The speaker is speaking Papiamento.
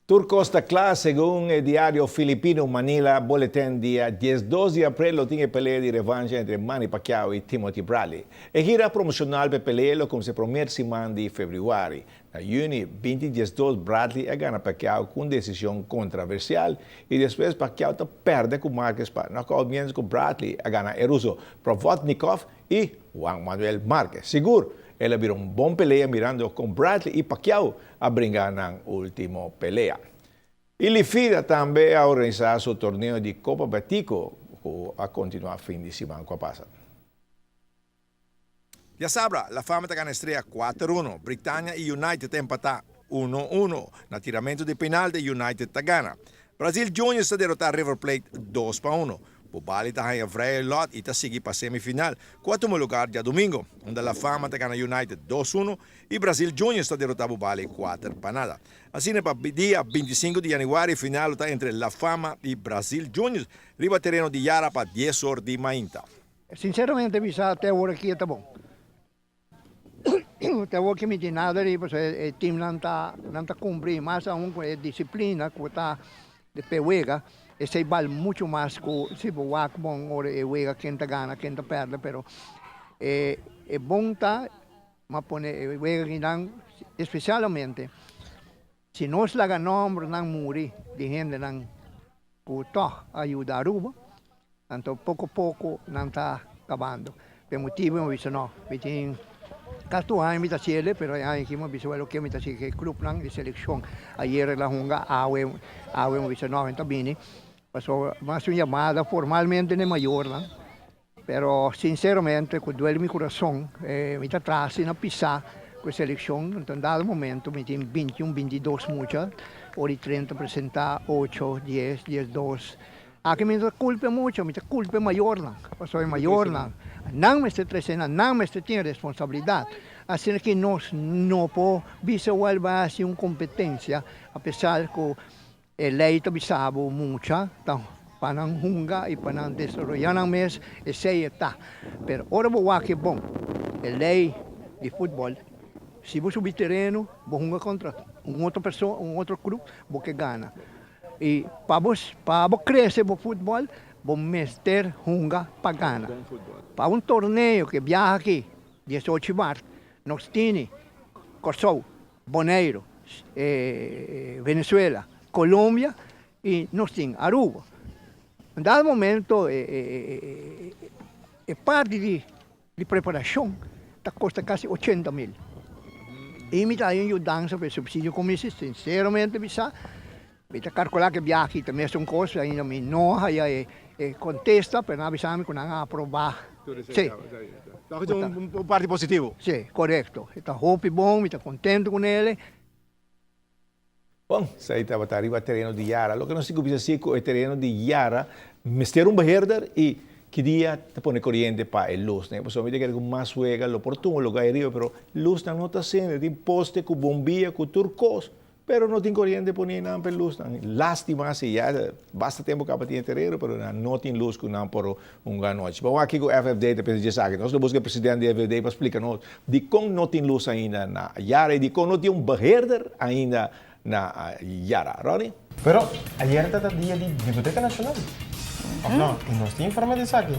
Tur cos ta cla, segun e diario Filipino Manila Bulletin dia 12 di april lo tin e pelea di revancha entre Manny Pacquiao y Timothy Bradley. E gira promocional p'e pelea lo cuminsa promer siman di februari. Na juni 2012 Bradley a gana Pacquiao cu un decision controversial y despues Pacquiao ta perde cu Marquez pa knockout mientras cu Bradley a gana e ruso Provodnikov y Juan Manuel Marquez. Sigur el a bira un bon pelea mirando con Bradley y Pacquiao a bringa nan ultimo pelea. Y Lifida tambe a organisa su torneo di Copa Betico cu a continua fin di siman cu a pasa. Diasabra, La Fama ta gana Estrella 4-1. Britannia y United ta empata 1-1. Na tiramento di penalti United ta gana. Brazil Juniors ta derota River Plate 2-1. Bubali ta haya vrije lot y ta sigui pa semifinal, cu a tuma lugar diadomingo, unda La Fama ta gana United 2-1 y Brazil Juniors ta derota Bubali 4-0. Asina pa dia 25 di januari final ta entre La Fama y Brazil Juniors riba tereno di Yara pa 10 or di mainta. Sinceramente bisa te awor aki ta bon. Te awor aki mi tin nada riba, so e team nan ta nan ta cumpli mas aun cu e disciplina cu ta pe wega, esey bal mucho mas cu si bo wak bon ora e wega ken ta gana ken ta perde, pero e e bon ta m'a pone e wega akinan especialmente si nos laga nombernan muri di hendenan cu tog a yuda Aruba. Anto poco poco nan ta cabando. P'e motibo mi a bisa no, mi tin casi tur aña mi ta haciele, pero e aña aki mi a bisa well oke mi ta haci e clubnan di seleccion. Ayer el a hunga, awe awe mi a bisa no mi ta bini, pasobra mi a haci un yamada formalmente n'e mayornan, pero sinceramente cu duele mi curason mi ta traha asina pisa cu e seleccion, anto en dado momento mi tin 21, 22 mucha, ora di 30 presenta ocho, dies, 12. Aki mi no ta culpa e mucha, mi ta culpa e mayornan, pasobra e mayornan, nan mester trece nan, nan mester tin responsabilidad. Asina ki nos no por bisa wel bay haci un competencia, a pesar cu e ley ta bisa bo mucha ta pa nan hunga y pa nan desaroya nan mes, esey e ta. Pero ora bo wak e bon, e ley di futbol, si bo subi tereno, bo hunga contra un otro persona, un otro club, bo ke gana. I pa bo pa bo krese bo futbòl bo mester hunga pa gana. Pa un torneo ke biaha aki 18 mart nos tini Kòrsou, Boneiru, Venezuela, Colombia i nos tin Aruba. En dado momento e parti di Di preparashon ta kosta kasi 80 mil. I mi ta haña un yudansa pa e supsidio ku mi sinseramente bisa mi ta kalkulá ku e biaha aki ta mesun kos ainda mi no haya e kontesta pero nan a bisa mi ku nan a aprobá. Si. Un parti positivo. Si, korekto. E ta hopi bon, mi ta kontentu ku nele. Bon, esei tabata riba tereno di Yara. Loke nos tin ku bisa si ku e tereno di Yara mester un beheerder i ki dia ta pone koriente pa e lusnan. Pasobra mi ta kere ku mas wega lo por tuma luga ei riba, pero lusnan no ta sende. Tin poste ku bombia ku tur kos, pero no tin koriente pone einan pa e lusnan. Lastima si ya basta tempu kaba tin e tereno, pero nan no tin lus ku nan por hunga anochi. Bo wak kiko FFD ta pensa dje esaki. Nos lo buska e presidente di FFD pa splika nos Dikon no tin lus ainda na Yara i dikon no tin un beheerder ainda na Yara? Ronnie? Pero, ayer ta ta dia di Biblioteca Nacional, of no? I nos tin informa di esaki.